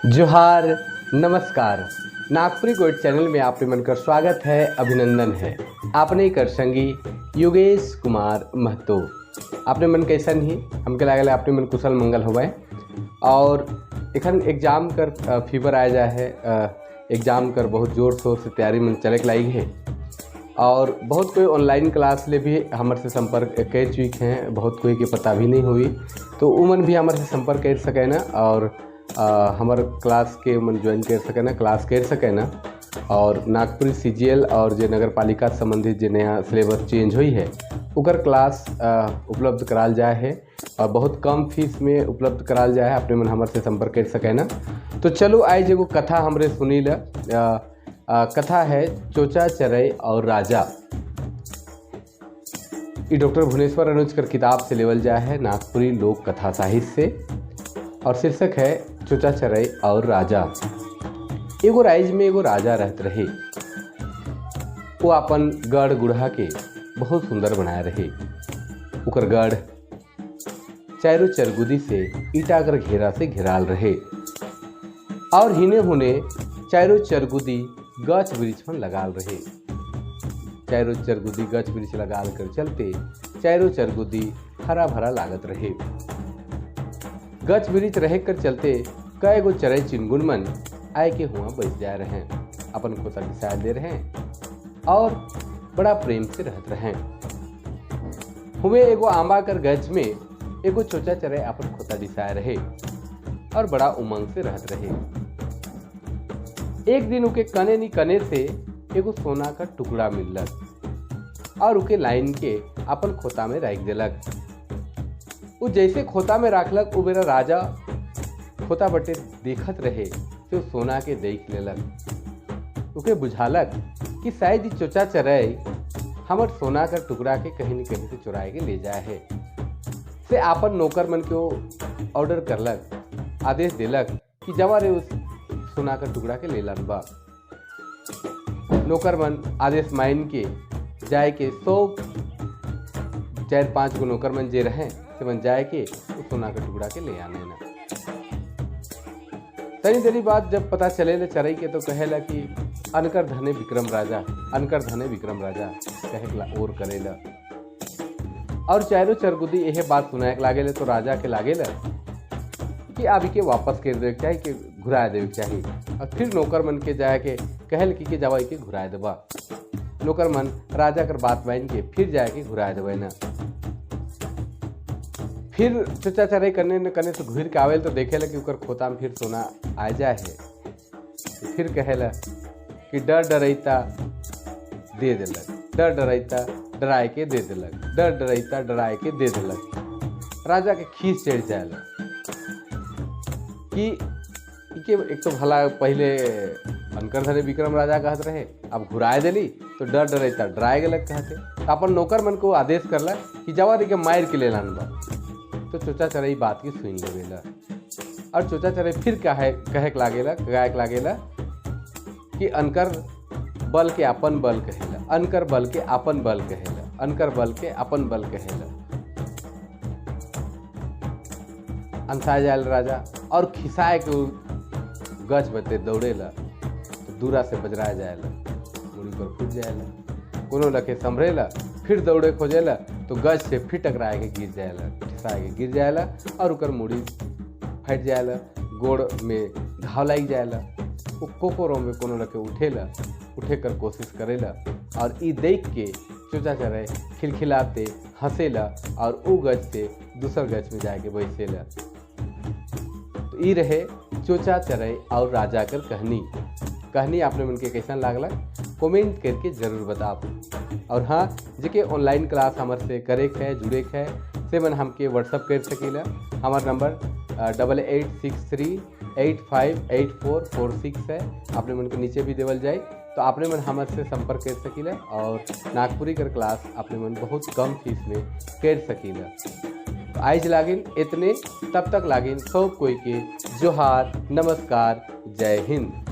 जोहार, नमस्कार। नागपुरी गोइट चैनल में आपने मन का स्वागत है, अभिनंदन है। आपने कर संगी योगेश कुमार महतो। आपने मन कैसन ही? हमके लागल आपने मन कुशल मंगल होवे। और एखन एग्जाम कर फीवर आया जाए है। एग्जाम कर बहुत जोर शोर से तैयारी मन चले के लागी है और बहुत कोई ऑनलाइन क्लास ले भी हमर से संपर्क कर चुके हैं। बहुत कोई के पता भी नहीं हुई, तो उमन भी हमर से संपर्क कर सके ना और हमर क्लास के मन ज्वाइन कर सके ना, क्लास कर सके ना। और नागपुरी सीजीएल और जे नगर पालिका से संबंधित जे नया सिलेबस चेंज हुई है, ओकर क्लास उपलब्ध कराल जाए है और बहुत कम फीस में उपलब्ध कराल जाए है। अपने मन हमर से संपर्क कर सके ना। तो चलो, आज एगो कथा हमरे सुनी ल। कथा है चोचा चरई और राजा। ये डॉक्टर भुवनेश्वर अनुज कर किताब से लेवल जाए है, नागपुरी लोक कथा साहित्य से, और शीर्षक है चोचा चरई और राजा। एगो राइज में एगो राजा रहत रहे। वो अपन गढ़ गुढ़ा के बहुत सुंदर बनाए रहे। ओकर गढ़ चारों चरगुदी से ईटा कर घेरा से घेराल रहे और हिने हुने चारों चरगुदी गाछ वृक्ष में लगाल रहे। चारों चरगुदी गाछ वृक्ष लगाल कर चलते चारों चरगुदी हरा भरा लागत रहे। गाछ वृक्ष रहे कर चलते कई गो चरई चिनगुन मन आए के हुआ बैठ जा रहे हैं, अपन खोता बिसाए दे रहे हैं और बड़ा प्रेम से रहत रहे। हुए एगो आंबा कर गज में एगो चोचा चरई अपन खोता डिसाए रहे और बड़ा उमंग से रहत रहे। एक दिन उके कने नी कने से एगो सोना का टुकड़ा मिललक और उके लाइन के अपन खोता में राख देलक। उ जैसे खोता में राखलक, उ बेरा राजा खोता बटे देखत रहे तो सोना के देख लेलक। उके बुझालक कि शायद ई चोचा चरई हमर सोना का टुकड़ा के कहीं न कहीं से चुराए के ले जाए है। से आपन नौकर मन के ऑर्डर करलक, आदेश देलक कि जवा रे, उस सोना का टुकड़ा के ले लानबा। नौकर मन आदेश मान के जाए के 100 चार पांच गो नौकर मन जे रहे से मन जाए के उस सोना का टुकड़ा के ले आने ना। तनी देरी बाद जब पता चले ले चरई के, तो कहेला कि अनकर धने विक्रम राजा, अनकर धने विक्रम राजा कहे ला और करेला और चारों चरगुदी यह बात सुनाए के लागेले। तो राजा के लागेला कि अभी के वापस कर देवे के चाही, कि घुरा देवे के चाही। और फिर नौकर मन के जाए के कहल कि जावा के घुराए देबा। नौकर मन राजा कर बात मान के फिर जाए के घुराए देवे ना। फिर चचा चरई कने न कने से घुर के आवेल तो देखेला कि ओकर खोता में फिर सोना आ जाए है। तो फिर कहेला कि डर डरैता दे देलक, डर डरैता डराए के दे देलक, डर डरैता डराए के दे देलक। राजा के खीस चढ़ जाएला कि इके एक तो भला पहले अनकर धरे विक्रम राजा कहत रहे, अब घुराए देली तो डर डरैता डराए गेलक कहते। तो अपन नौकर मन को आदेश करला कि जावा के मार के ले लानबा। तो चोचा चरई बात की सुन लेवेला और चोचा चरई फिर कहे कहे के लागेला, गाय के लागेला कि अनकर बल के अपन बल कहेला, अनकर बल के अपन बल कहेला, अनकर बल के अपन बल कहेला। अंसाए जायल राजा और खिसाए के गछ बते दौड़ेला तो दूरा से बजरा जाएला, मुड़ी पर फूट जाएला। कोनो लखे संभरेला, फिर दौड़े खोजेला तो गज से फिर टकराए के गिर जाएला, ठिसाए के गिर जाएला और ओकर मुड़ी फट जाएला, गोड़ में घाव लाग जाएला। वो कोकोरो में कोनो लखे उठेला, उठे कर कोशिश करेला और ई देख के चोचा चरई खिलखिलाते हंसेला और ऊ गज से दूसर गज में जाके बैसेला। तो ई रहे चोचा चरई और राजा कर कहानी। कहानी आपने मन के कैसन लागला, कमेंट करके ज़रूर बताब। और हाँ, जेके ऑनलाइन क्लास हमर से करे के है, जुड़े के है, से मन हमके व्हाट्सअप कर सकीला। हमार नंबर 8863858446 है। आपने मन के नीचे भी देवल जाए। तो आपने मन हमर से संपर्क कर सकीला और नागपुरी कर क्लास आपने मन बहुत कम फीस में कर सकीला। तो आज लागिन इतने, तब तक लागिन सब कोई के जोहार, नमस्कार, जय हिंद।